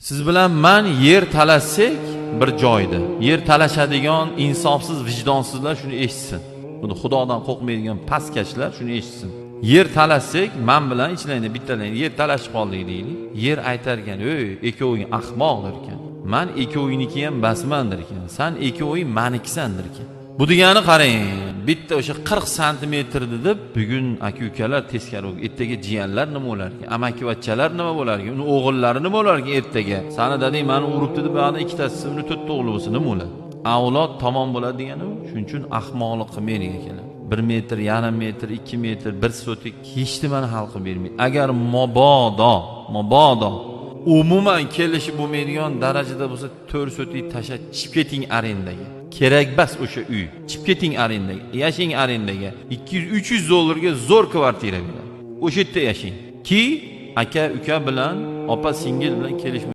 Siz bilan man yer talashsak bir joyda, yer talashadigan insofsiz, vijdonsizlar shuni eshitsin. Buni Xudodan qo'rqmaydigan pastkashlar shuni eshitsin. Yer talashsak, man bilan ichlarida bittalar yer talashib qoldik deylik. Yer aytar ekan, "Ey, ikkoving ahmoq" derkan. Man ikkovingniki ham basman derkan. San ikkoving manikisan derkan. Bu degani qarang, bitta o'sha 40 santimetr deb bugun aka-ukalar teskari, ertaga jiyanlar nima bo'lar ekan, amakivachchalar nima bo'lar ekan, uni o'g'illari nima bo'lar ekan ertaga. Sani dadang mani uribdi deb buyoqda ikkitasi uni to'rtta o'g'li bo'lsa nima bo'ladi? Avlod tamom bo'ladi degani u. Shuning uchun ahmoqlik qilmaylik akalar. 1 metr, yarim metr, 2 metr, 1 sotik hech nimani hal qilib bermaydi. Agar mabodo umuman kelishib bo'lmaydigan darajada bo'lsa, 4 sotik tashlab chiqib keting arendaga. Kerak bas o'sha uy. Chiqib keting arendaga, yashang arendaga. 200-300 dollarga zo'r kvartira beradi. O'sha yerda yashang. Ki aka uka bilan, opa singil bilan kelishib